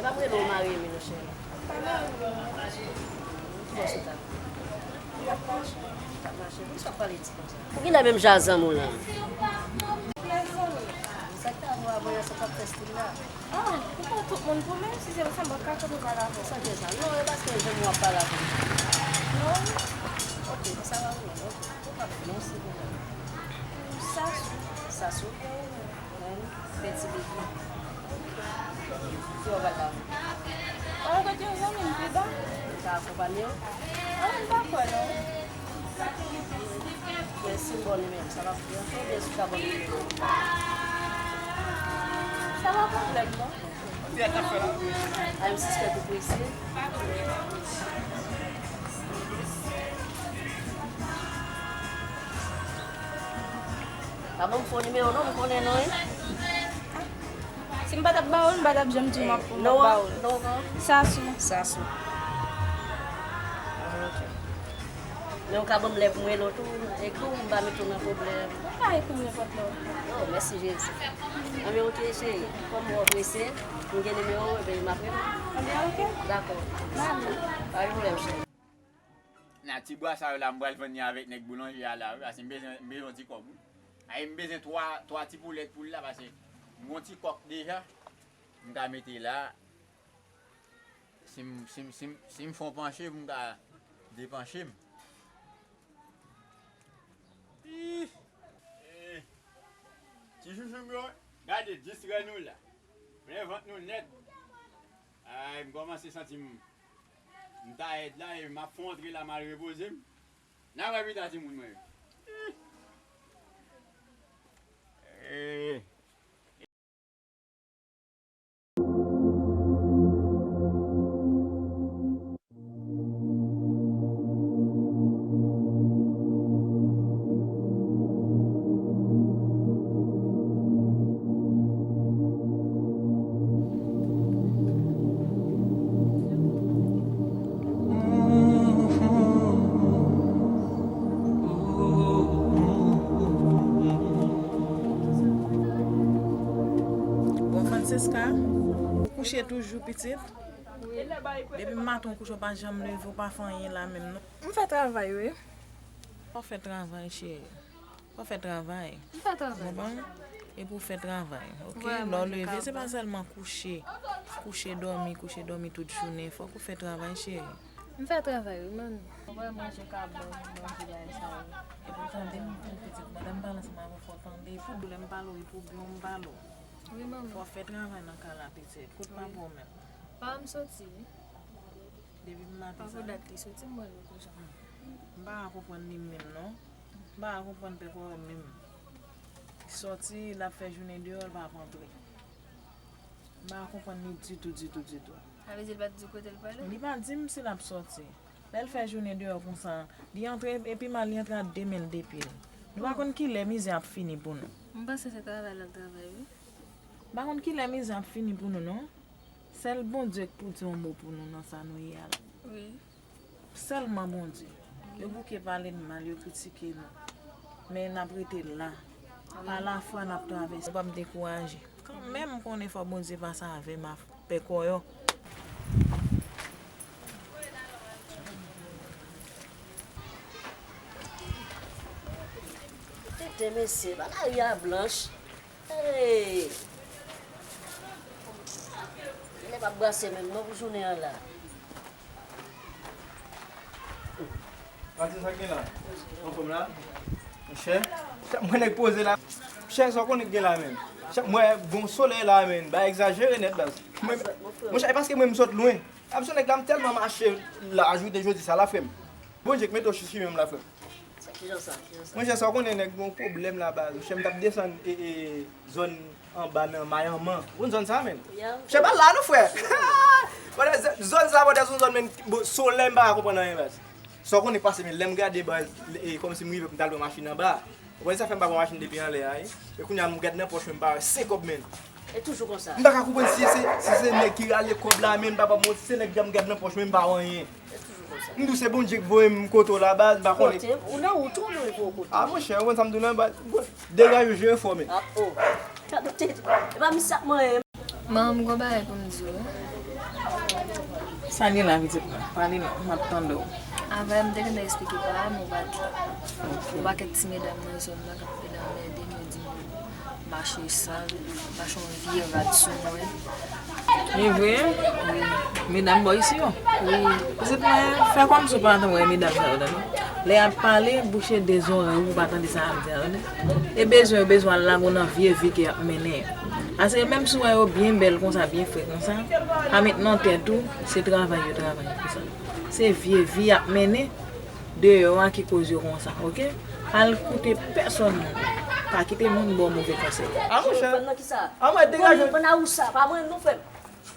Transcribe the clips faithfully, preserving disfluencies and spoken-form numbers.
Pa m rele w mari m, non, cheri. Ki bò sot la? L ap mache. L ap mache. Poukisa w pale di konsa? Ou genlè menm jan ak zanmi w lan. Sa k ta bon, a, bon, sa t ap fè stil la. Ah, ou pran tout moun pou menm, si se konsa, m p ap ka kanpe pale avè w. Sa k fè sa? Non, e paske jan w ap pale avè m. Non. Ok, sa va, ok. Ou pa mèsi pou mwen. Sasou. Sasou? Menm, fè ti bebe. Ki w pral la? Mwen kote yon zanmi m pi ba. Ou ka akonpanye w? Ah, m pa kwè non. Men si m ba w nimewo m, sa va fè anfen oubyen si w ka ban m nimewo w? Sa pa pwoblèm non. Ay, m sispèk ou prese. Pa ban m fo nimewo non, m konnen non, wi. Si m pa t ap ba ou l, m pa t ap janm di w m ap, m ap ba ou l. Non, non. Sasou. Sasou. Ah, ok. Men ou ka ban m lè pou m rele w tou, ekri w, m pa mete w nan pwoblèm. Ou ka ekri m nenpòt lè w vle. Oh, mèsi Jezi. Anben, ok, cheri. Kòm ou prese, m gen nimewo w, ebyen, m ap rele w. Anben, ok. Dakò. Bye. Pa gen pwoblèm, cheri. Nan ti bwa sa yo la, m pral vann li avèk nèg boulanje a la, wi, paske m bezwen, m bezwen yon ti kòb, wi. Ay, m bezwen twa, twa ti poulèt pou l la, paske m gon ti kòk deja, m ka mete la. Si m, si m, si m, si m fè yon panche, m ka depanche m. Ih! Eh! Ti chouchou m yo, gade distrè nou la. Plen vant nou nèt. Ay, m kòmanse santi m, m tayèd la, e m ap fè yon antre la, m al repoze m. N a wè pita, timoun mwen yo. Ih! Eh! Bon, Francesca, ou kouche toujou, pitit? Wi. Depi maten ou kouche, ou pa janm leve, ou pa fè anyen la menm, non? M fè travay, wi. Ou fè travay, cheri. Fò w fè travay. M fè travay. Ou konprann? Epi w fè travay, oke? Lè w leve, se pa sèlman kouche. Kouche, dòmi, kouche, dòmi tout jounen. Fòk ou fè travay, cheri. M fè travay, wi, manmi. Ou wè manje ka bon, manje bagay sa yo. Epi w tande m tou, pitit. Pandan m pale ansanm avè w, fò w tande. Epi w lè m pale w, epi w byen w m pale w. Wi, manmi. Fò w fè travay nan kay la, pitit. Kote papa w menm? Papa m soti, wi. Depi maten sa. Pa pou dat li soti, m wè l konsa. M pa ka konprann li menm, non. M pa ka konprann pè Kòyò menm. Sòti, l ap fè jounen deyò, l pa ap antre. M pa ka konprann li ditou, ditou, ditou. Sa vle di l pa t di w kote l prale? Li pa di m si l ap sòti. Lè l fè jounen deyò konsa, li antre, epi mal li antre ak de men l depi l. Nou pa konn kilè mizè ap fini pou nou. M panse se travay l ap travay, wi. M pa konn kilè mizè ap fini pou nou, non. Sèl Bondye k pou di yon mo pou nou nan sa nou ye a la. Wi. Sèlman Bondye. Yo bouke pale n mal, yo kritike nou. Men n ap rete la. Pa lafwa n ap travèse. Nou p ap dekouraje. Kanmenm, m konnen fò Bondye pase avè m, a pè Kòyò. Tete mesye, ba lari a blanch. Hey! Nèg ap brase menm non pou jounen an la. Pati sa gen la? Anfòm la? Monchè, chè, mwen nèg poze la. Chè, sa w konnen k gen la menm? Chè, mwen bon solèy la menm, ba egzajere nèt baz. Mwen, monchè, e paske mwen m sot lwen. Ap son nèg la m tèlman mache la, ajoute jodi sa la frè m. Bondye k mete w sou chimen m la frè m. Sa, kijan sa? Kijan sa? Monchè, sa w konnen nèg gen yon pwoblèm la baz. Monchè, m t ap desann e, e, zòn anba nan Mayanman. Ou konn zòn sa menm? Monchè, pa la non frè. Zòn sa, bòdè, se yon zòn menm, bon, solèy m pa ka konprann anyen baz. Sa w konnen k pase, men lè m gade baz, e, kòmsi m rive pou m t al pran machin anba. Ou konnen sa fè m pa pran machin depi anlè a, wi. E kounye a m gad nan pòch mwen m pa wè senk kòb menm. E toujou konsa. M pa ka konprann si se, si se nèg ki rale kòb la menm, papa m, si se nèg m gad nan pòch mwen m pa wè anyen. E toujou konsa. M di w se Bondye k voye m kote w la baz, m pa konnen. Kote? Ou nan wout ou, ou voye w kote? A monchè, ou konn sa m di w lan baz. Degaje w, jere fò men. A, o. Gade w tete. E pa misye ap manyen. Manman m gon bagay pou m di w. Sa gen la, pitit mwen? Pale non, m ap tande w. Avè, m te gentan eksplike pa m, ou pa t la. Ok. Yon pakèt ti medam nan zòn nan k ap vin anmède m, yo di m mache sal, mache yon vye rad sou mwen. E vre? Wi. Medam bò isi yo? Wi. Pitit mwen, fè kòmsi w pa t wè medam sa yo, tande. Lè y ap pale, bouche de zòrèy ou pou w pa tande sa y ap di a, tande. E bezwen yo bezwen al lage w nan vye vi ke y ap mennen an. Paske menm si w wè yo byen bèl konsa, byen fre konsa, pa met nan tèt ou, se travay yo travay pou sa. Se vye vi y ap mennen deyò a ki koz yo konsa, oke? Pa al koute pèsonn moun. Pa kite moun ba w move konsèy. A monchè. Nan ki sa? A mwen degaje. Ban nan ou sa, pa mwen non frè m.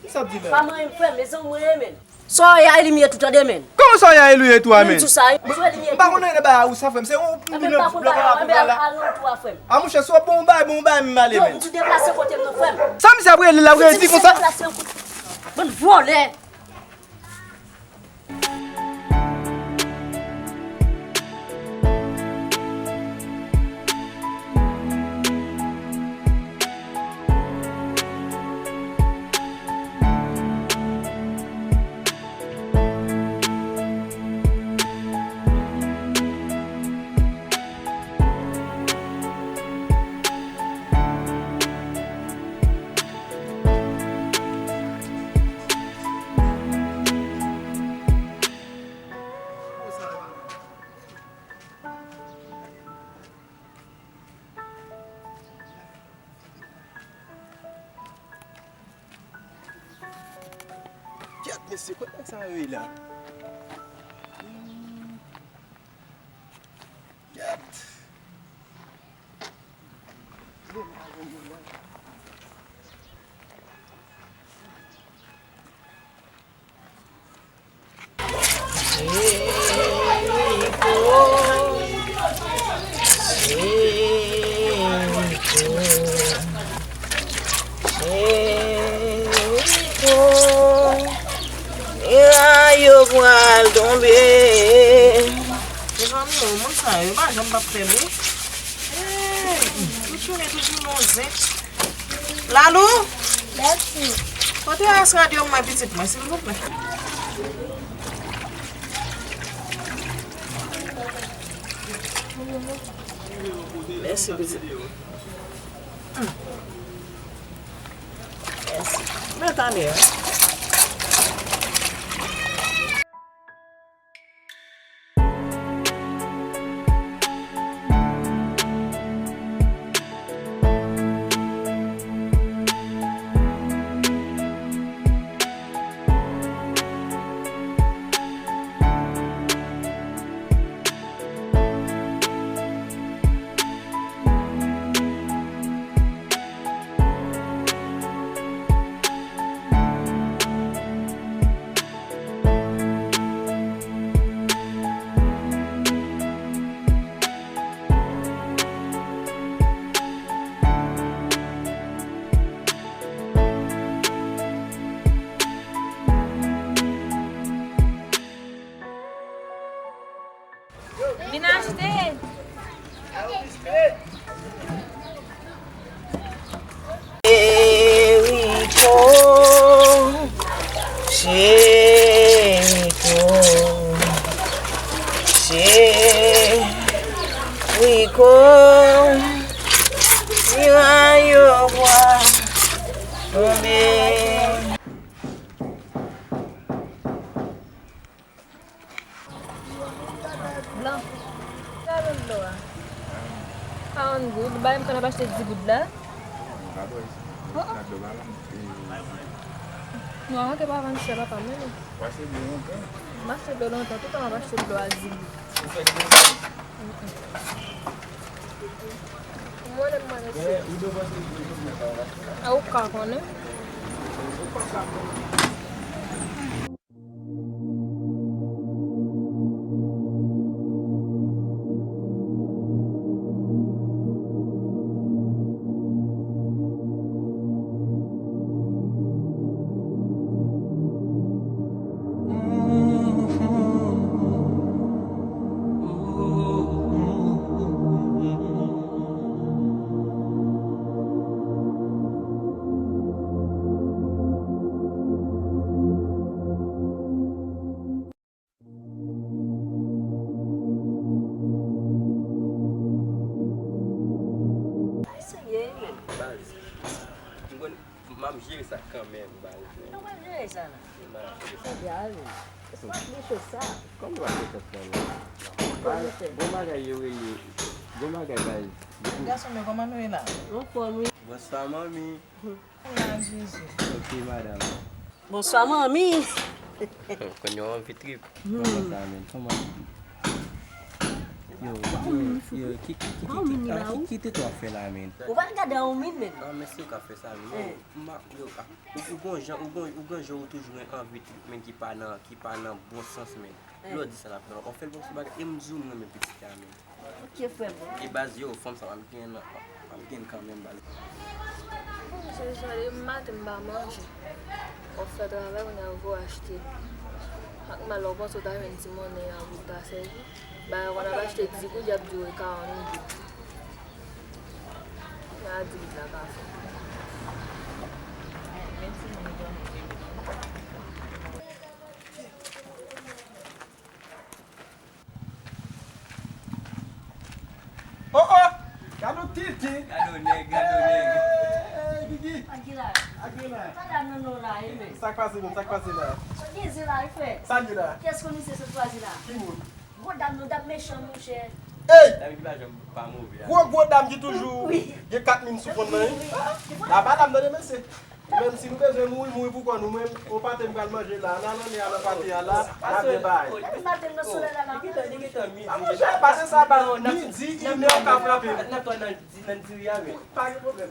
Ki sa w ap di la? Pa mwen frè m, mezanmi mwen ye men. Sa w ye a li m ye tou tande men. Kòman sa w ye a li m ye tou a men? Menm sou sa, wi. M pa konn anyen nan bagay ou sa frè m. Se yon milyon blòk la pou la. Al nan tou a frè m. A monchè, si w ap bon bagay, bon bagay m ale men. Ou tou deplase kote m non frè m. Sa misye ap rele la, rele di konsa. Deplase yon kout. Bann vòlè. Kèt, mesye, kot nèg sa yo ye la? Hmm. Kèt. Jeriko, Jeriko, Jeriko, miray yo pral tonbe. Mezanmi, moun sa yo pa janm p ap fè bri. Hey, tout jounen, tout jounen, w zen. Lalou? Mèsi. Pote rès radyo mwen pitit mwen, silvouplè. Mèsi, pitit. Hmm. Mèsi. Mèt ale, wi. Vin achte. Jeriko, Jeriko, Jeriko, miray yo pral tonbe. Blan. Sa vle dlo a. Karant goud. Bay m tan ap achte di goud la. Oh, oh. Non, anke pa vann chè papa m, non. M achte dlo lontan. Tout tan m ap achte dlo a di goud. Mm, mm. Mwen menm mwen resi. A ou ka konnen. M konn, m ap jere sa kanmenm, baz. Nou pral jere sa la. M ap jere sa. Baz, se pa pli cho sa. Kòman w ap fè sa la? Bon bagay yo rele, bon bagay baz. Gason mwen, kòman nou ye la? Anfòm wi. Bonswa manmi. Bonswa Jezi. Ok madanm. Bonswa manmi. Konn yo anvi trip. Kòman sa men? Kòman? Yo, yo, yo, ki, ki, ki, ki, ki, ki, ki te to ap fè la men? Ou pa gade a ou min men. An men si ou ka fè sa men. Yo, m pa, yo, a, ou, ou gon jan, ou gon, ou gon jan ou toujou gen anvi trip men ki pa nan, ki pa nan bon sans men. Lè w di sa la pran, w fè l bon sou bagay, e m di w m renmen pitit la men. Ok frè m. E baz yo, fanm sa pa m gen nan, pa m gen kanmenm baz. Bon, se swa depi maten m pa manje. W ap fè travay kounye a ou voye achte. Ak mal ou panse w ta jwenn ti monnen an pou w ta sèvi. Bagay konn ap achte di goud y ap di w karannde. Men a di goud la ka fè. Men ti moun yo dòmi depi non. Oh oh! Gade yon titi! Gade yon nèg, gade yon nèg! Hey Biggy! Aguilar! Aguilar! Sa dam nan non la e men? Sa k pase menm, sa k pase la? Sa gen zen la wi frè? Sa gen la? Kiyès komisè sot swazi la? Ki moun? Gwo dam nan, dam mechan monchè! Hey! Dam ki pa janm pa move a. Gwo gwo dam ki toujou gen kat min sou kont nan wi. La pa dam nan non mesye! Menm si nou bezwen mouri, mouri pou kò nou. Mwen, yon pate m pral manje la. Nan lannen a, nan pate a la, n ap byen bay. Li gentan, li gentan midi deja. A monchè, pase sa ba midi, inè ka frape. N ap nan diri a menm. Pa gen pwoblèm.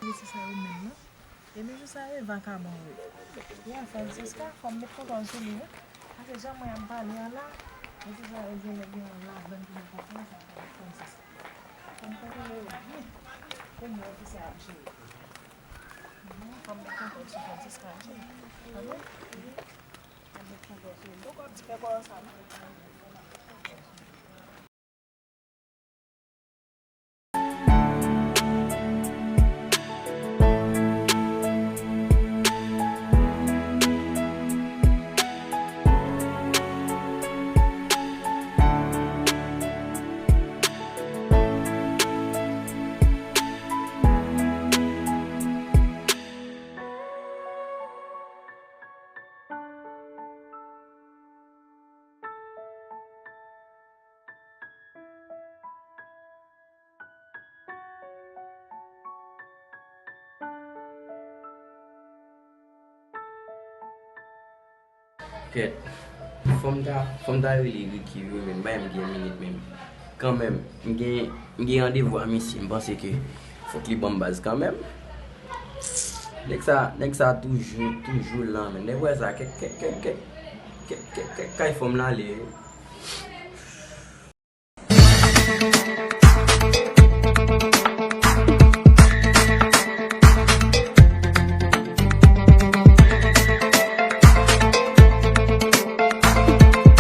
Mesye sa yo menm non. E men jou sa yo e vakabon yo ye. Francisca, fò m met kontwòl sou li wi. Paske jan mwen ap pale a la, mesye sa yo genlè gen yon ladann ki nan kontwòl sa, Francisca. Fò m kontwole yo byen. Kounye a ki sa ap jere. Fò m met kontwòl sou Francisca wi cheri. Tande? Fò m met kontwòl sou li. Poko ap di fè kò ansanm. Kèt. Fò m ta, fò m ta rele Ricky wi men, m pa menm gen minit menm. Kanmenm, m gen, m gen randevou a misye, m panse ke fòk li ban m baz kanmenm. Nèg sa, nèg sa toujou, toujou la men. Nèg wè sa, kèk, kèk, kèk, kèk, kèk, kèk, kèk kay fò m l ale wi.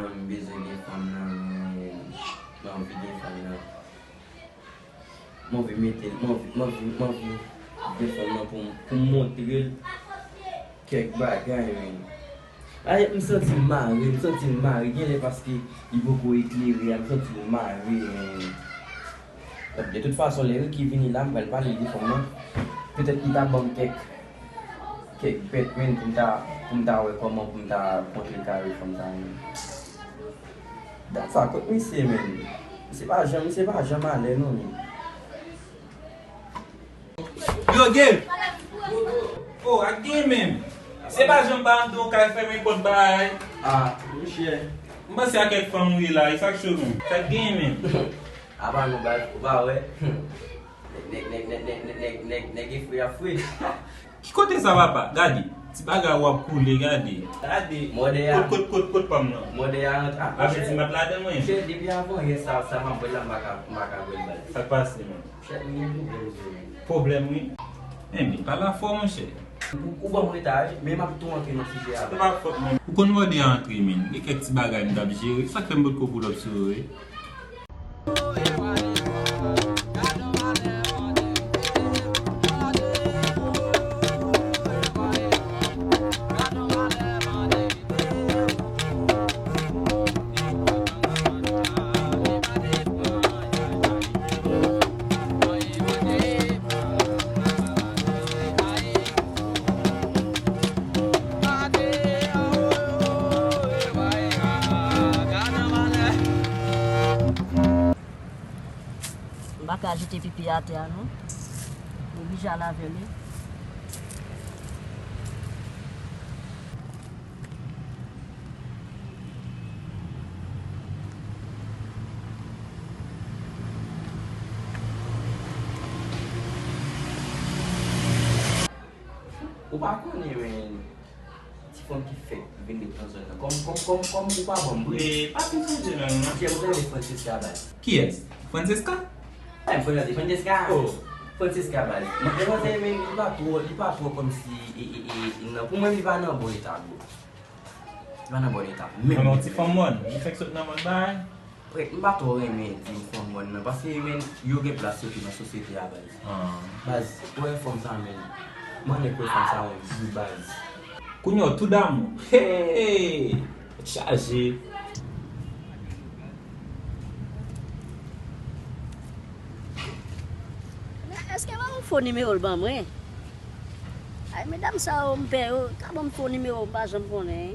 M bezwen gen fanm nan men, m anvi gen fanm nan. M anvi mete l, m anvi, m anvi, m anvi gen fanm nan pou m, pou m montre l kèk bagay men. Ay, m santi l mare, m santi l mare, genlè paske li poko eklere a, m santi l mare men. De tout fason, lè Ricky vini la, m pral pale de fanm nan. Petèt li ta ban m kèk, kèk bèt men pou m ta, pou m ta wè kòman pou m ta kontre kare fanm sa men. Dat sa kot misye menm? Misye pa janm, misye pa janm alè non menm. Yo, Gabe! Oh, ak gen menm. Se pa janm pa antre yon kay fèmen pòt bay. Ah, monchè. M panse a kèk fanm ou ye la, e sa k cho menm? Sa k gen menm? Apa nou bay, ou pa wè? Nèg, nèg, nèg, nèg, nèg, nèg, nèg e fre ap fre. Ki kote sa papa? Gade, ti bagay w ap koule, gade. Gade. Mòde a. Kot, kot, kot, kot pa m nan? Mòde a antre. Ah, avèti m ap ladan mwen. Chè, depi avan yè sa, sa m ap bwè la, m pa ka, m pa ka bwè l baz. Sa k pase menm? Chè, m gen pwoblèm vre. Pwoblèm wi. Enben, pale afò monchè. Ou, ou ban m reta wi, men m ap tou antre nan sijè a. Se pa fòt mwen. Ou konn mòde a antre menm. Gen kèk ti bagay m t ap jere. Sa k fè m potko pull up sou yo wi. Ka jete pipi atè a non. Oblije al avè li. Ou pa konnen, men, ti fanm ki fèk vin ret nan zòn nan. Kòm, kòm, kòm, kòm ou pa ban m bri. E pa fin sonje non, non. Monchè, ou tande Francesca baz. Kiyès? Francesca? Ay, m konn tande Francesca. Oh. Francesca baz. Mwen, mwen, men, li pa twò, li pa twò kòmsi, e, e, e, nan, pou mwen, li pa nan bon eta, bro. Li pa nan bon eta. Menm. Yon ti fanm mòn, li fèk sot nan mòn bay. Prèt, m pa twò renmen di m fanm mòn nan, paske men yo gen plas yo tou nan sosyete a baz. Baz, ou wè fanm sa men, m annik wè fanm sa yon jou baz. Kounye a w tou damou. Hey! Tèt chaje. Èske w ba yon fo nimewo l ban mwen? Ay medam sa yo m pè yo, ka ban m fo nimewo m pa janm konnen.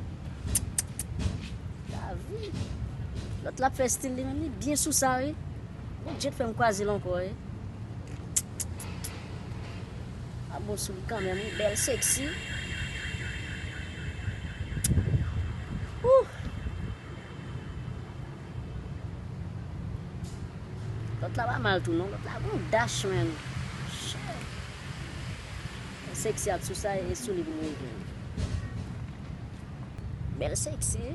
Lavi. Lòt la ap fè stil li menm, li byen sou sa wi. Bondye t fè m kwaze l ankò wi. A bon sou li kanmenm wi, bèl seksi. Ouh. Lòt la pa mal tou non, lòt la gon dash menm. Seksi ak sou sa e sou li pou m rive. Bèl seksi wi.